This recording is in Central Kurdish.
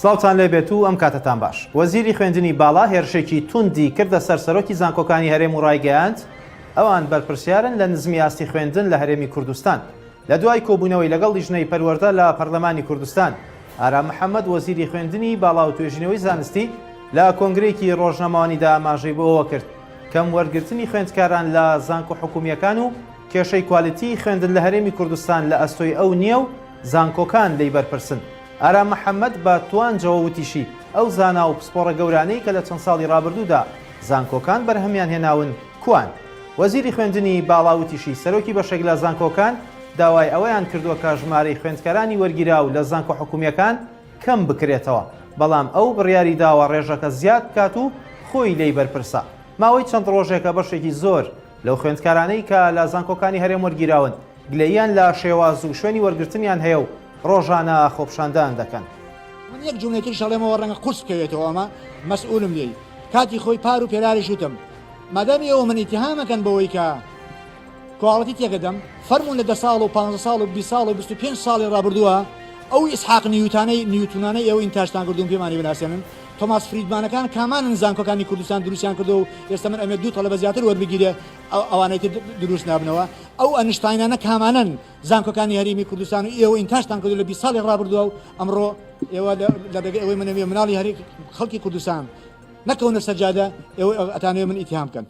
سڵاوتان لێبێت و ئەم کاتەتان باش. وەزیری خوێندنی باڵا هێرشێکی توندی کردە سەر سەرۆکی زانکۆکانی هەرێم و ڕایگەیاند، ئەوان بەرپرسیارن لە نزمی ئاستی خوێندن لە هەرێمی کوردستان. لە دوای کۆبوونەوەی لەگەڵ لیژنەی پەروەردە لە پەرلەمانی کوردستان، ئارام محەمەد وەزیری خوێندنی باڵا و توێژینەوەی زانستی لە کۆنگرەیەکی ڕۆژنامەوانیدا ئاماژەی بۆ ئەوە کرد، کەم وەرگرتنی خوێندکاران لە زانکۆ حکومییەکان و کێشەی کوالیتیی خوێندن لە هەرێمی کوردستان لە ئەستۆی ئەو نییە و زانکۆکان لێی بەرپرسن. ئارام محەمەد بە توانجەوە وتیشی، ئەو زانا و پسپۆڕە گەورانەی کە لە چەند ساڵی ڕابردوودا زانکۆکان بەرهەمیان هێناون کوان؟ وەزیری خوێندنی باڵا وتیشی، سەرۆکی بەشێک لە زانکۆکان داوای ئەوەیان کردووە کە ژمارەی خوێندکارانی وەرگیراو لە زانکۆ حکومییەکان کەم بکرێتەوە، بەڵام ئەو بڕیاری داوە ڕێژەکە زیاد بکات و خۆی لێی بەرپرسە. ماوەی چەند ڕۆژێکە بەشێکی زۆر لەو خوێندکارانەی کە لە زانکۆکانی هەرێم وەرگیراون گلەییان لە شێواز و شوێنی وەرگرتنیان هەیە و ڕۆژانە خۆپشاندان دەکەن. من یەک جوملەی تریش ئەڵێمەوە ڕەنگە قورس بکەوێتەوە ئەمە مەسئولم لێی کاتی خۆی پار و پێراریش وتم مادام ئێوە من ئیتیهام ئەکەن بەوەی کە quality تێکەدەم فەرموون لە دە ساڵ و پانزە ساڵ و 20 ساڵ و 25 ساڵی ڕابردووە ئەو ئیسحاق نیوتانەی نیوتونانەی ئێوە ئینتاجتان کردوون پێمانی بناسێنن تۆماس فریدمانەکان کامانن زانکۆکانی کوردستان دروستیان کردو و ئێستا من ئەمێ دوو تەڵەبە زیاتر وەربگیرێ ئەوانەی تر دروست نابنەوە ئەو ئەنشتاینانە کامانەن زانکۆکانی هەرێمی کوردستان و ئێوە ئینتاجتان کردو لە 20 ساڵی ڕابردووە و ئەمڕۆ ئێوە لە ڕێگەی ئەوەی منەوێ مناڵی هەرێ خەڵکی کوردستان نەکەونە سەر جادە ئێوە ئەتانەوێ من ئیتیهام بکەن.